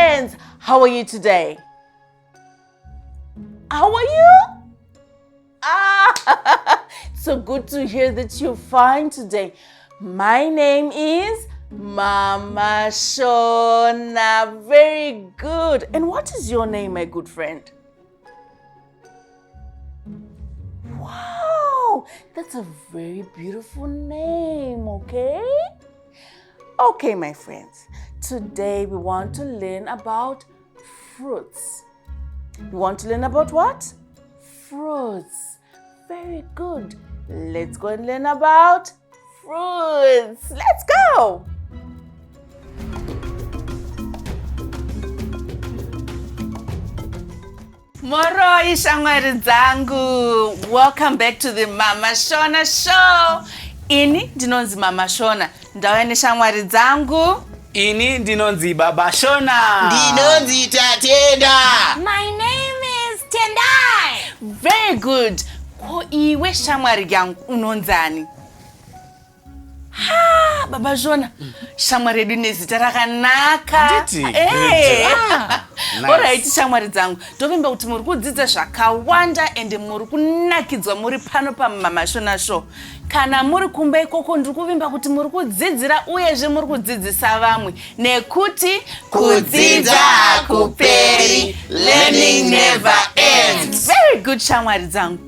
friends. How are you today? How are you? Ah, so good to hear that you're fine today. My name is Mama Shona. Very good. And what is your name, my good friend? Wow, that's a very beautiful name, okay? Okay, my friends, today we want to learn about fruits. You want to learn about what? Fruits. Very good. Let's go and learn about fruits. Let's go. Moroi shamwari dzangu. Welcome back to the Mama Shona show. Ini ndinonzi Mama Shona. Ndauya neshamwari dzangu. Ini ndinonzi Baba Shona. Ndinonzi Tatenda. My name is Tendai. Very good. Ko iwe shamwari yangu unonzani? Ha, Baba Shona. Shamwari yedu ine zita rakanaka. Handiti? Eh. Ah, nice. Alright, shamwari dzangu. Ndovimba kuti muri kudzidza zvakawanda ende muri kunakidzwa muri pano paMama Shona Show. Kana muri kumba ikoko ndiri kuvimba kuti muri kudzidzira uyezve muri kudzidzisa vamwe nekuti Kudzidza hakuperi, learning never ends. Very good shamwari dzangu.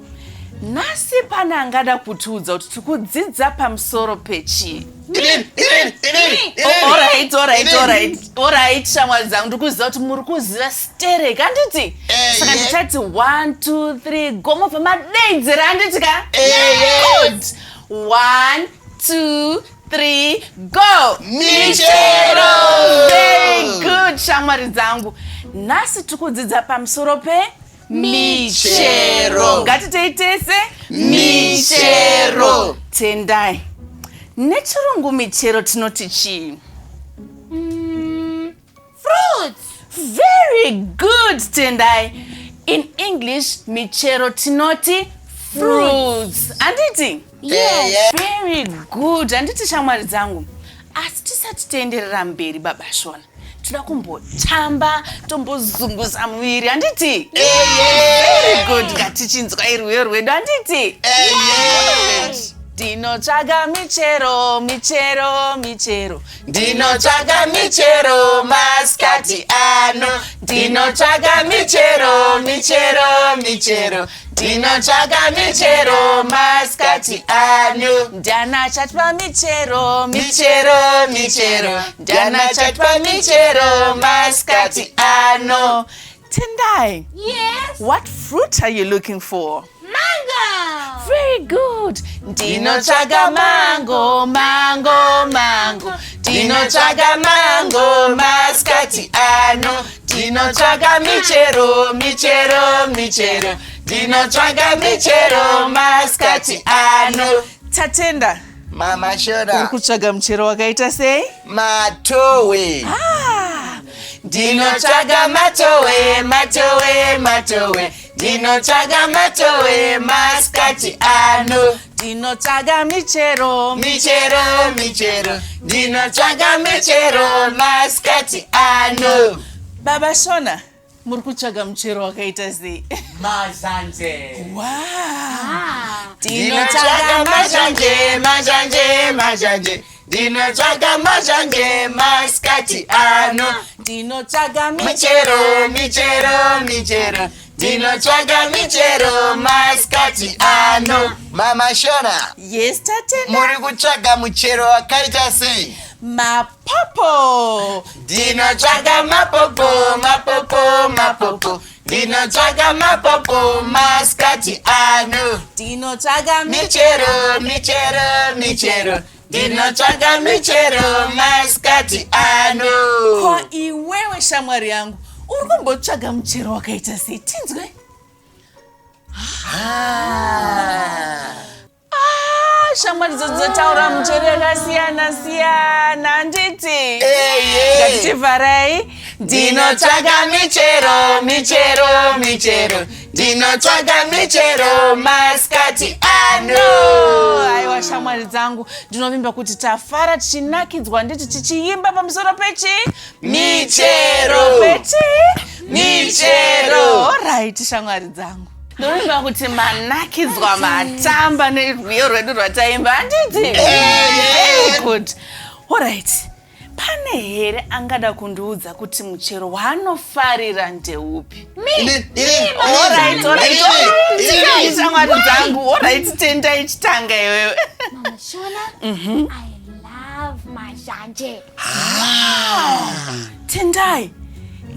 Nhasi pane angada kutiudza kuti tiri kudzidza pamusoro pechii. Inini, inini, inini, inini. Alright, alright, Inini. alright. Alright, shamwari dzangu ndiri kuziva kuti muri kuziva sterek handiti? Eh, Saka yeah. ndichati 1 2 3 go mobva madaidzira handiti ka? Eh, yeah. Good. 1 2 3 go. Michero. Very good shamwari dzangu. Nhasi tiri kudzidza pamusoro pe Michero. Ngatitei tese Michero. Tendai. Nechirungu michero tinoti chii? Fruits. Very good, Tendai. In English, michero tinoti fruits. Handiti? Yes. Very good. Handiti shamwari dzangu. Asi tisati tienderera mberi baba Shona. Toda kumbotamba, tombozunguza muviri, handiti? Very good. Ngatichinzwa irwiyo rwedu, handiti? Eh, Ndinotsvaga michero, michero, michero. Ndinotsvaga michero masikati ano. Ndinotsvaga michero, michero, michero. Ndinotsvaga michero masikati ano. Ndiani achatipa michero, Michero, michero. Ndiani achatipa michero masikati ano. Tendai, Yes. what fruit are you looking for? Mango. Very good. Ndinotsvaga mango, mango, mango. Ndinotsvaga mango masikati ano. Ndinotsvaga michero, michero, michero. Ndinotsvaga michero masikati ano. Tatenda, Mama uri Shona, kutsvaga muchero wakaita sei? matowe. Ndinotsvaga matowe, matowe, matowe. Ndinotsvaga matowe masikati ano. Ndinotsvaga michero. Michero, michero. Ndinotsvaga michero masikati ano. Baba Shona, muri kutsvaga muchero wakaita sei? Mazhanje. Wow. Ah. Ndinotsvaga mazhanje, mazhanje, mazhanje. Ndinotsvaga mazhanje masikati ano. Ndinotsvaga michero. Michero, michero, michero. Ndinotsvaga michero masikati ano. Mama Shona, Yes, Tatenda. muri kutsvaga muchero wakaita sei? Mapopo. Ndinotsvaga mapopo, mapopo, mapopo. Ndinotsvaga mapopo masikati ano. Ndinotsvaga Michero, michero, michero. Ndinotsvaga michero masikati ano. Ko iwewe shamwari yangu uri kumbotsvaga muchero wakaita sei? Tinzwe. Ah, shamwari dzo dzotaura muchero yakasiyana siyana handiti? Eye. Ngatichivharai. Ndinotsvaga michero, michero, michero. Ndinotsvaga michero masikati ano. Aiwa shamwari dzangu, ndinovimba kuti tafara tichinakidzwa nditi tichiimba pamusoro pechi Michero. Pechi Michero. Alright shamwari dzangu. Ndinovimba kuti manakidzwa matamba nerwiyo rwedu rwataimba handiti? Very good. Alright. Pane here angada kundiudza kuti muchero waanofarira ndeupi? Alright, alright, alright. Shamwari dzangu, alright, tendai chitanga iwewe. Mama Shona, I love mazhanje. Tendai,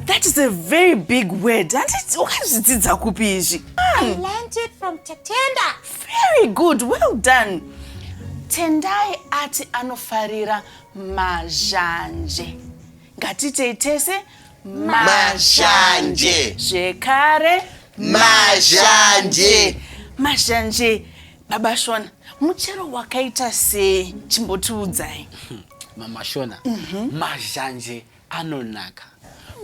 that is a very big word. Handiti wakazvidzidza kupi izvi? I learned it from Tatenda. Very good, well done. Tendai ati anofarira mazhanje. Ngatitei tese. Mazhanje. Zvekare. Mazhanje. Mazhanje. Baba Shona, muchero wakaita sei? Chimbotiudzai. Mama Shona, mazhanje anonaka.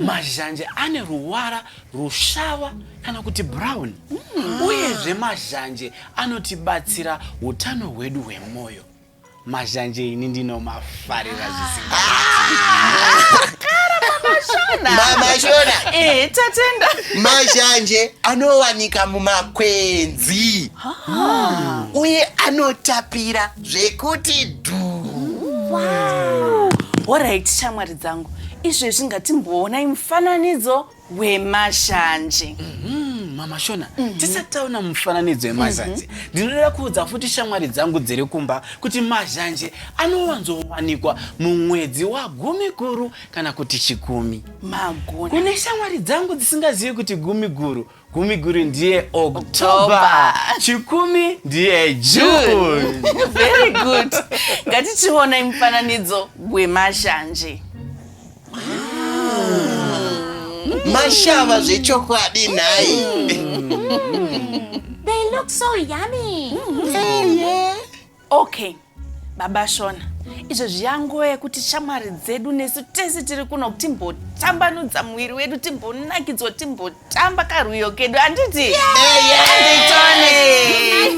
Mazhanje ane ruvara rushava kana kuti brown. Uyezve mazhanje anotibatsira utano hwedu hwemwoyo. Mazhanje ini ndinomafarira zvisinga. Mama Shona, Tatenda. Mazhanje anowanika mumakwenzi uye anotapira zvekuti dhu. Alright shamwari dzangu, izvezvi ngatimboonai mufananidzo wemazhanje. Mama Shona, tisati taona mufananidzo wemazhanje, ndinoda kuudza futi shamwari dzangu dziri kumba kuti mazhanje anowanzowanikwa mumwedzi wagumi guru kana kuti chikumi. Magona. Kune shamwari dzangu dzisingazivi kuti gumi guru, gumi guru ndiye October, October. Chikumi ndiye June. Very good. Ngatichionai mufananidzo wemazhanje. Mashava zvechokwadi nhai. They look so yummy. Okay, Baba Shona, izvezvi yanguva yekuti shamwari dzedu nesu tese tiri kuno timbotambanudza muviri wedu, timbonakidzwa, timbotamba karwiyo kedu, handiti? Handitone.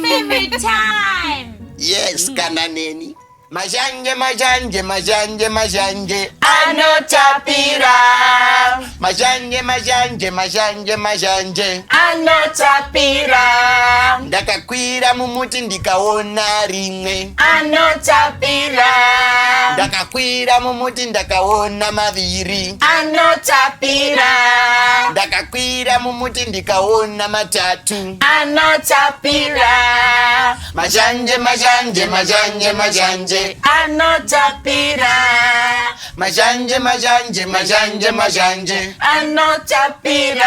My favorite time. Yes, kana neni. Mazhanje, mazhanje, mazhanje, mazhanje Anotapira. Mazhanje, mazhanje, mazhanje, mazhanje Anotapira. Ndakakwira mumuti ndikaona rimwe. Anotapira. Ndakakwira mumuti ndakaona maviri. Anotapira. Ndakakwira mumuti ndikaona matatu. Anotapira. Mazhanje, mazhanje, mazhanje, mazhanje Anotapira. Mazhanje, mazhanje, mazhanje, mazhanje Anotapira.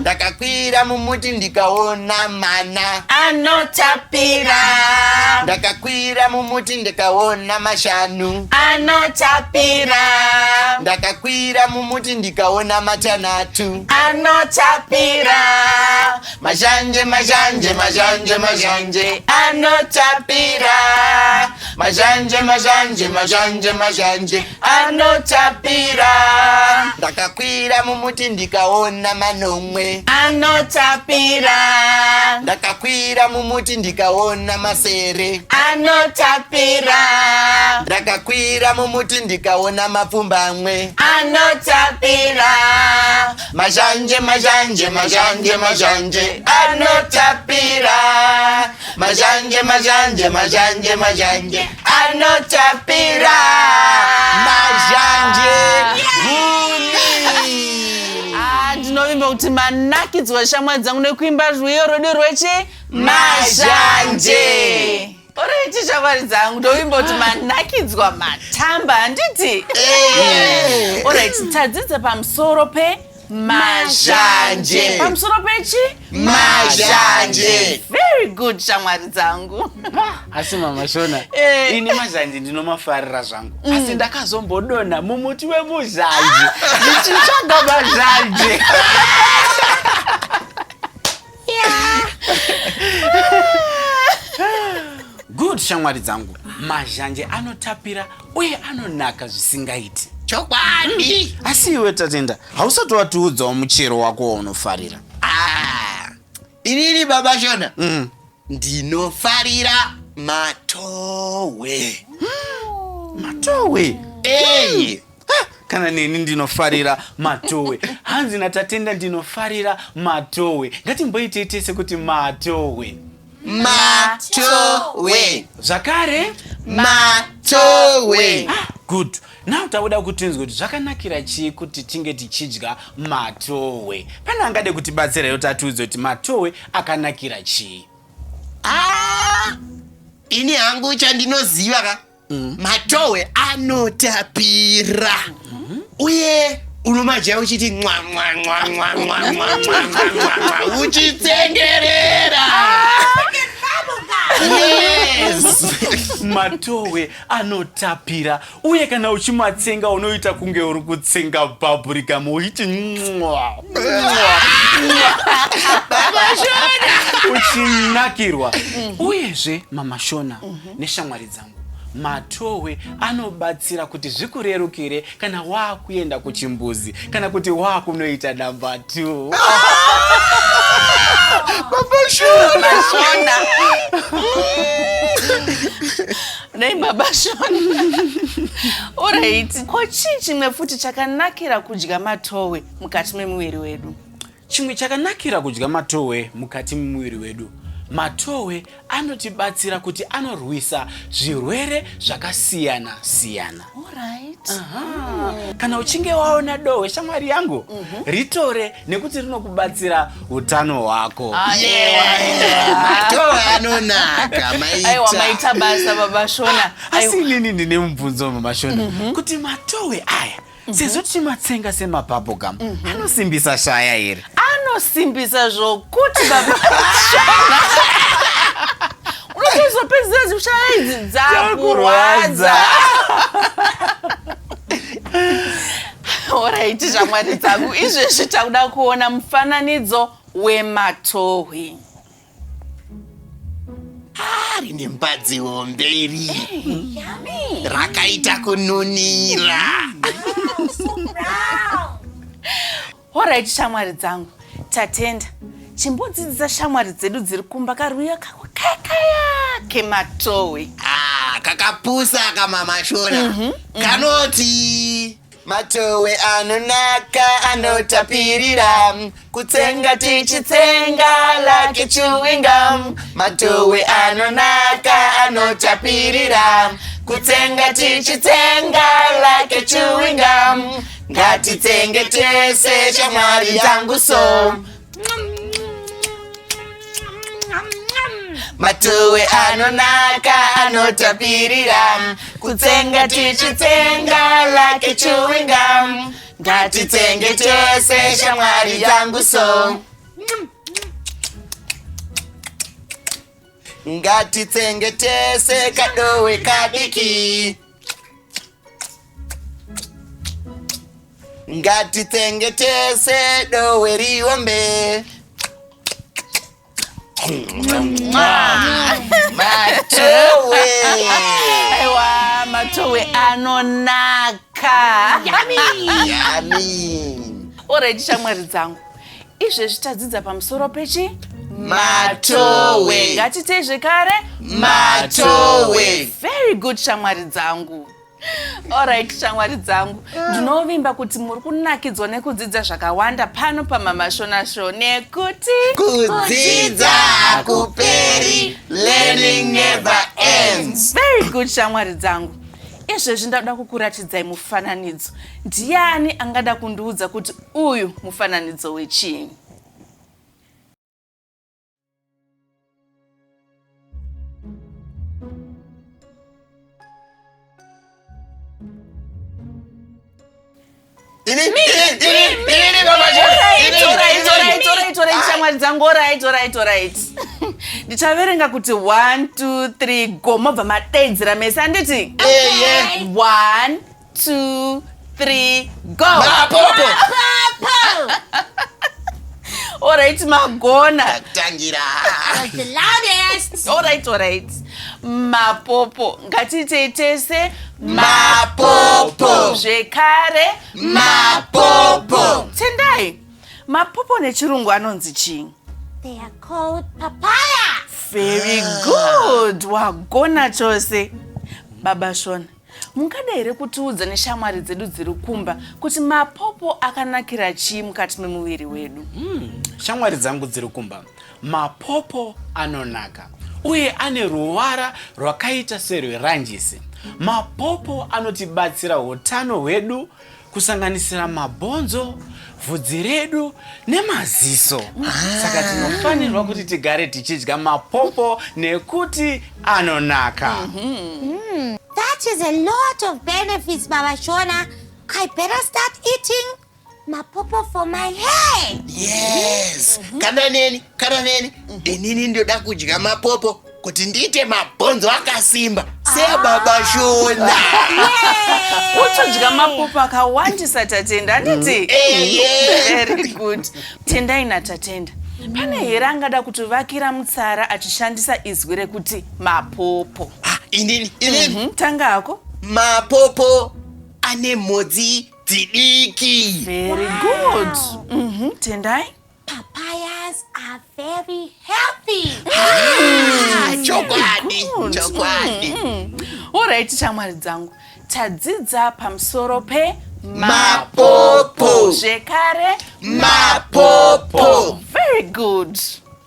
Ndakakwira mumuti ndikaona mana. Anotapira. Ndakakwira mumuti ndikaona mashanu. Anotapira. Ndakakwira mumuti ndikaona matanhatu. Anotapira. Mazhanje, mazhanje, mazhanje, mazhanje Anotapira. Mazhanje, mazhanje, mazhanje, mazhanje Anotapira. Ndakakwira mumuti ndikaona manomwe. Anotapira. Ndakakwira mumuti ndikaona masere. Anotapira. Ndakakwira mumuti ndikaona mapfumbamwe. Anotapira. Mazhanje, mazhanje, mazhanje, mazhanje anotapira. Mazhanje, mazhanje, mazhanje, mazhanje anotapira. Mazhanje gumi. Ah, ndinovimba kuti manakidzwa shamwari dzangu nekuimba rwiyo rwedu rwechi Mazhanje. Alright shamwari dzangu, ndovimba kuti manakidzwa matamba, handiti? Alright, tadzidza pamusoro pe Mazhanje. Pamusoro pechi Mazhanje. Very good shamwari dzangu. Asi Mama Shona, ini mazhanje ndinomafarira zvangu, asi ndakazombodonha mumuti wemuzhanje ndichitsvaga mazhanje. Good shamwari dzangu, mazhanje anotapira uye anonaka zvisingaiti. Chokwadi. Asi iwe Tatenda, hausati watiudzawo muchero wako waunofarira. Ah, Inini baba Shona ndinofarira matohwe. Matohwe? Ey! Kana neni ndinofarira matohwe. Hanzi naTatenda ndinofarira matohwe. Ngatimboitei tese kuti matohwe. Matohwe. Zvakare. Matohwe. Ah, good. Now takuda kutinzwe kuti zvakanakira chii kuti tinge tichidya matohwe. Pane angade kutibatsira here kuti atiudze kuti matohwe akanakira chii? Ah, ini hangu chandinoziva ka matohwe anotapira uye unomadya uchiti mwa mwa mwa mwa mwa mwa mwa mwa mwa uchitsengerera. Yes. Matohwe anotapira uye kana uchimatsenga unoita kunge uri kutsenga bhabhurikamu uchiti mwa uchinakirwa. Uyezve mama Shona neshamwari dzangu, matohwe anobatsira kuti zvikurerukire kana waakuenda kuchimbuzi kana kuti waakunoita namba 2. Baba Shona. Nei baba Shona? Alright. Ko chii chimwe futi chakanakira kudya matohwe mukati memuviri wedu? Chimwe chakanakira kudya matohwe mukati memuviri wedu, matohwe anotibatsira kuti anorwisa zvirwere zvakasiyana siyana. Alright. Kana uchinge waona dohwe, shamwari yangu, ritore nekuti rinokubatsira utano hwako. Yeah, matohwe anonaka. Aiwa, maita. Maita basa baba Shona. Asi inini ndine mubvunzo, mama Shona, kuti matohwe aya, sezvo tichimatsenga semabubblegum, anosimbisa shaya here? Anosimbisa zvokuti baba Shona. Unotozopedzisira shaya idzi dzakurwadza. Alright, shamwari dzangu, izvezvi takuda kuona mufananidzo wematohwe. Rine mbadzi hombe iri. Yummy. Rakaita kununira. Wow, so brown. Alright, shamwari dzangu, Tatenda, chimbodzidzisa shamwari dzedu dziri kumba karwiyo kako kakaya kematohwe. Ah, kakapusa kamama Shona. Kanoti matohwe anonaka anotapirira kutsenga tichitsenga like chewing gum. Matohwe anonaka anotapirira kutsenga tichitsenga like chewing gum. Ngatitsenge tese shamwari dzangu so. Matohwe anonaka anotapirira kutsenga tichitsenga like chewing gum. Ngatitsenge tese shamwari dzangu so. Ngatitsenge tese kadowe kadiki. Ngatitsenge tese dowe riombe. Matohwe. Aiwa, matohwe anonaka. Yummy. Alright, shamwari dzangu, izvezvi tadzidza pamusoro pechi Matohwe. Ngatitei zvekare. Matohwe. Very good, shamwari dzangu. Alright, shamwari dzangu, ndinovimba kuti muri kunakidzwa nekudzidza zvakawanda pano paMama Shona Show, nekuti kudzidza hakuperi. Learning never ends. Very good, shamwari dzangu. Izvezvi ndauda kukuratidzai mufananidzo. Ndiani angada kundiudza kuti uyu mufananidzo wechii? Ini, ini, ini, ini, baba Shona. Ini, Alright, ini. alright, alright, alright, shamwari dzangu, alright, alright, alright. Ndichaverenga kuti 1 2 3 go, mobva madaidzira mese, handiti? Eye. 1 2 3 go. Mapopo. Alright, magona. Tangira. Was the loudest. Alright, alright, mapopo. Ngatiitei tese. Mapopo. Zvekare. Mapopo. Tendai, mapopo nechirungu anonzi chii? They are called papaya. Very good. Wagona chose. Baba Shona, mungada here kutiudza neshamwari dzedu dziri kumba kuti mapopo akanakira chii mukati memuviri wedu? Shamwari dzangu dziri kumba, mapopo anonaka uye ane ruvara rwakaita serweranjisi. Mapopo anotibatsira utano hwedu kusanganisira mabhonzo, vhudzi redu nemaziso. Saka tinofanirwa kuti tigare tichidya mapopo nekuti anonaka. That is a lot of benefits, Baba Shona. I better start eating mapopo for my hair. Yes, kana neni, kana neni, inini ndoda kudya mapopo kuti ndiite mabhonzo akasimba seababa Shona. Utodya mapopo akawandisa, Tatenda, handiti? Eh. Very good. Tendai naTatenda, pane here angada kutivakira mutsara achishandisa izwi rekuti mapopo? Ah, inini, inini. Tanga hako. Mapopo ane mhodzi dzidiki. Very good. Tendai? Papayas are very healthy. Ah, chokwadi, chokwadi. Alright, shamwari dzangu, tadzidza pamusoro pe Mapopo. Zvekare, Mapopo. Very good.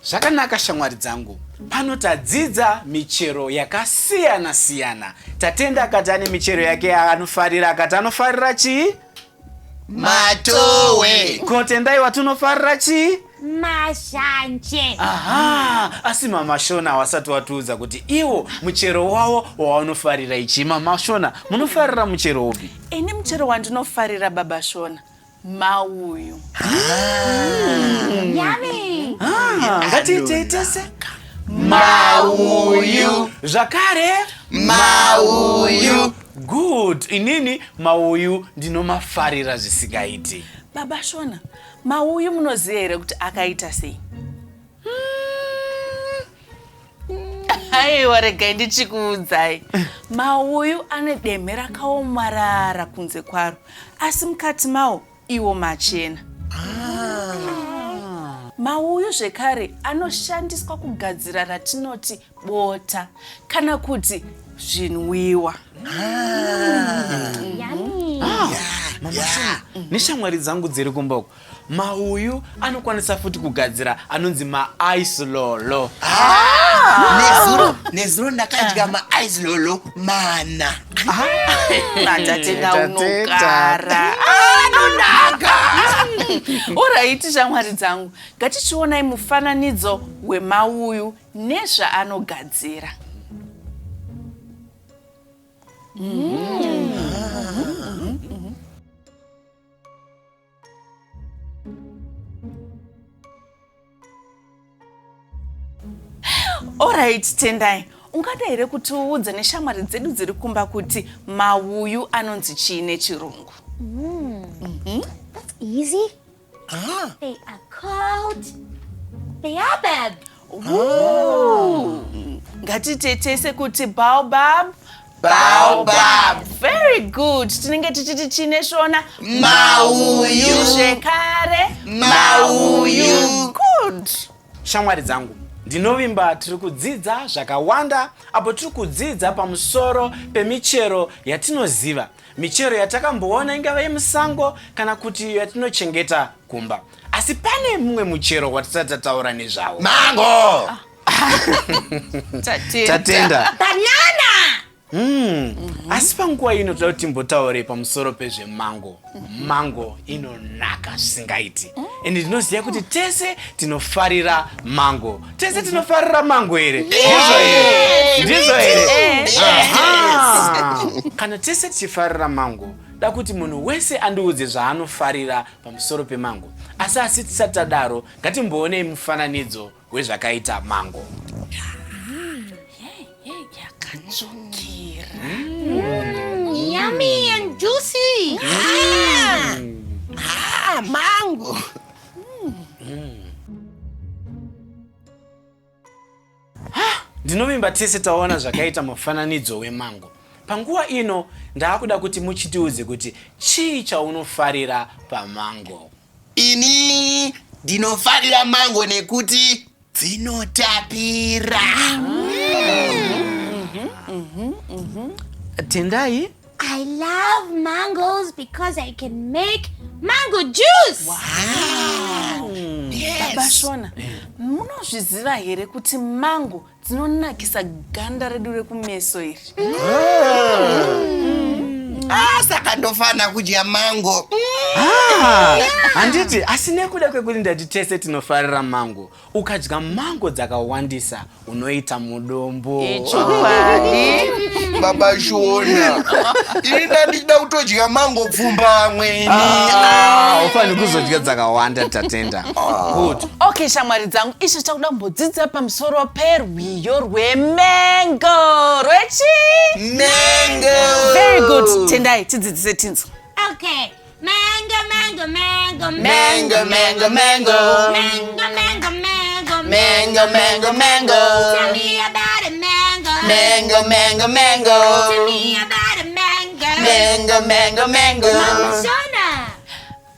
Zvakanaka, shamwari dzangu, pano tadzidza michero yakasiyana siyana. Tatenda akati ane michero yake yaanofarira. Akati anofarira chii? Matowe. Ko Tendai, watinofarira chii? Mazhanje. Aha, asi Mama Shona wasati watiudza kuti iwo muchero wavo wawanofarira ichii. Mama Shona, munofarira muchero upi? Ini muchero wandinofarira, Baba Shona, mauyu. Yummy. Ah, ngatiitei tese. Mauyu. Zvakare. Mauyu. Good. Inini mauyu ndinomafarira zvisingaiti. Baba Shona, mauyu munoziva here kuti akaita sei? Aiwa, regai ndichikuudzai. Mauyu ane demhe rakaomarara kunze kwaro, asi mukati mawo iwo machena. Mauyu zvekare anoshandiswa kugadzira ratinoti bota kana kuti zvinwiwa. Yummy. Mama Shona neshamwari dzangu dziri kumba uko, mauyu anokwanisa futi kugadzira anonzi maice lolo. Nezuro, nezuro ndakadya maice lolo 4. Tatenda. Tatenda. Unogara anonaka. Alright, shamwari dzangu, ngatichionai mufananidzo wemauyu nezvaanogadzira. Alright, Tendai, ungada here kutiudza neshamwari dzedu dziri kumba kuti mauyu anonzi chii nechirungu? That's easy. They are called baobab. Ooh. Ngatiite tese kuti baobab. Baobab. Very good. Tinenge tichiti chine Shona? Mauyu. Zvekare. Mauyu. Good. Shamwari dzangu, ndinovimba tiri kudzidza zvakawanda apo tiri kudzidza pamusoro pemichero yatinoziva, michero yatakamboona, ingava yemusango kana kuti yatinochengeta kumba. Asi pane mumwe muchero watisati tataura nezvawo. Mango. Tatenda. Tatenda. Banana. Asi panguva ino toda kuti timbotaure pamusoro pezvemango. Mango inonaka zvisingaiti, ende ndinoziva kuti tese tinofarira mango. Tese tinofarira mango here? Ndizvo here? Ndizvo here? Aha. Kana tese tichifarira mango, da kuti munhu wese andiudze zvaanofarira pamusoro pemango. Asi tisati tadaro, ngatimboonei mufananidzo wezvakaita mango. Yakatsvukira. Yummy and juicy. Ah, mango. Ndinovimba tese taona zvakaita mufananidzo wemango. Panguva ino ndaakuda kuti muchitiudze kuti chii chaunofarira pamango. Ini Ndinofarira mango nekuti dzinotapira. Tendai? I love mangoes because I can make mango juice. Baba Shona, munozviziva here kuti mango dzinonakisa ganda redu rekumeso iri? Ah, saka ndofana kudya mango. Ah, handiti asi nekuda kwekuti ndati tese tinofarira mango ukadya mango dzakawandisa unoita mudombo. Ichokwadi. Baba Shona, ini ndandichida kutodya mango pfumbamwe ini. Ah, ufaniri kuzodya dzakawanda Tatenda. Good. Okay, shamwari dzangu, isu takuda kumbodzidza pamusoro perwiyo rwemengo. Rwechi? Mango. Very good. Tendai, tidzidzise tinzwa. Okay. Mango, mango, mango, Mango, mango, mango. Mango, mango, mango, Mango, mango, mango. Tell me about a mango. Mango, mango, mango. Tell me about a mango. Mango, mango, mango. Mama Shona.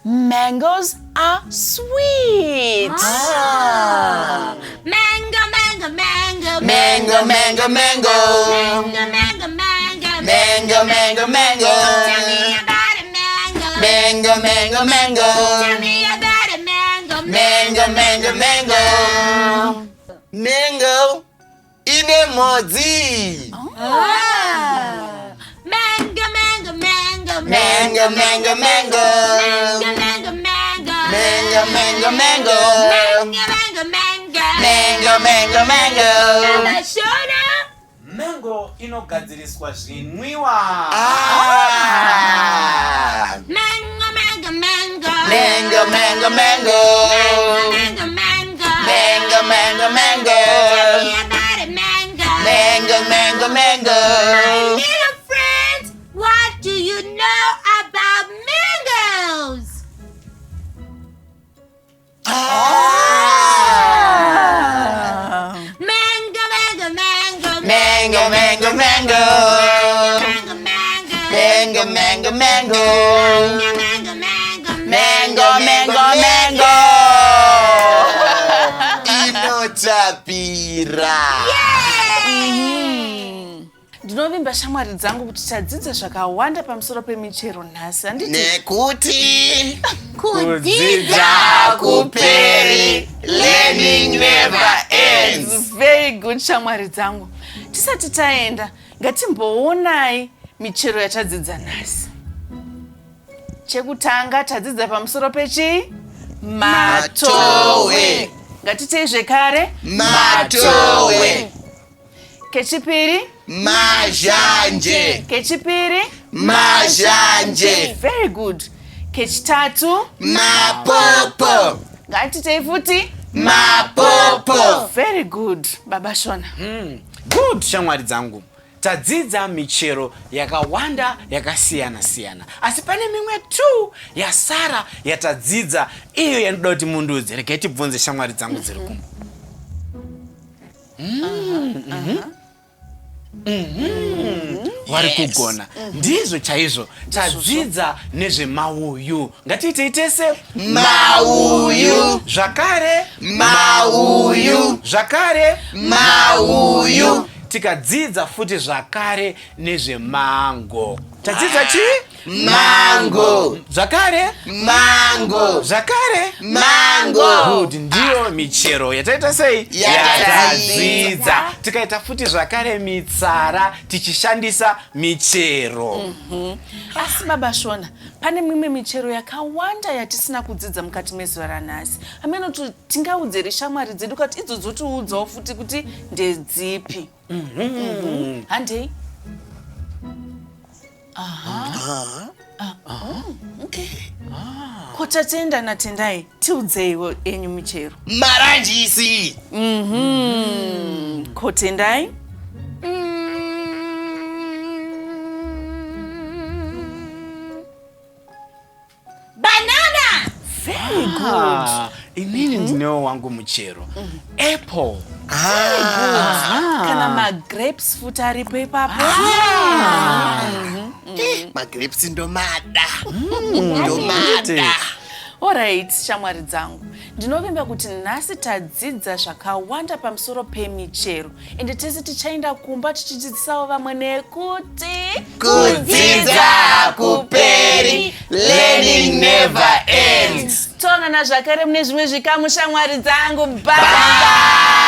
Mangoes are sweet. Ah. Mango, mango, mango. Mango, mango, mango. Mango, mango, mango. Mango, mango, mango. Tell me about a mango. Mango, mango, mango. Tell me about a mango. Mango, mango, mango. Mango ine mhodzi. Oh. Mango, mango, mango. Mango, mango, mango. Mango, mango, mango. Mango, mango, mango. Mango, mango, mango. Mango, mango, mango. Mama Shona. Mango inogadziriswa zvinwiwa. Ah. Mango, mango, mango. Mango, mango, mango. Mango, mango. Mango, mango, mango. Tell me about a mango. Mango, mango, mango. My little friends, what do you know about mangoes? Ah. Mango, mango, mango. Mango, mango, mango. Mango, mango. Mango, mango, mango. Mango, mango, Mango, mango, mango. Inotapira. Ndinovimba shamwari dzangu kuti tadzidza zvakawanda pamusoro pemichero nhasi, handiti? Nekuti Kudzidza hakuperi. Learning never ends. Very good, shamwari dzangu. Tisati taenda, ngatimboonai michero yatadzidza nhasi. Chekutanga tadzidza pamusoro pechi? Matowe. Ngatitei zvekare. Matowe. Kechipiri? Mazhanje. Kechipiri? Mazhanje. Very good. Kechitatu? Mapopo. Ngatitei futi. Mapopo. Very good, Baba Shona. Good, shamwari dzangu. Tadzidza michero yakawanda yakasiyana siyana, asi pane mimwe tu yasara yatadzidza iyo yanoda kuti mundiudze. Regai tibvunze shamwari dzangu dziri kumba. Vari kugona, ndizvo chaizvo. Tadzidza nezvemauyu. Ngatiitei tese. Mauyu. Zvakare. Mauyu. Zvakare. Mauyu. Tikadzidza futi zvakare nezvemango. Tadzidza chii? Mango. Zvakare. Mango. Zvakare. Mango. Good. Ndiyo michero yataita sei? Yatadzidza. Tikaita futi zvakare mitsara tichishandisa michero. Asi Baba Shona, pane mimwe michero yakawanda yatisina kudzidza mukati mezuva ranhasi. Hameno kuti tingaudzere shamwari dzedu kati idzo dzotiudzawo futi kuti ndedzipi. Handei. Aha. Ah, oh, okay. Ko Tatenda naTendai, tiudzeiwo enyu michero. Maranjisi. Ko Tendai? Banana. Very good. Ah, inini ndinewo wangu muchero, apple. Kana magrapes futi aripo ipapo. Magrapes ndomada. Ndomada. Alright, shamwari dzangu, Ndinovimba kuti nhasi tadzidza zvakawanda pamusoro pemichero ende tese tichaenda kumba tichidzidzisawo vamwe nekuti Kudzidza hakuperi, learning never ends. Toonana zvakare mune zvimwe zvikamu, shamwari dzangu. Bye, bye.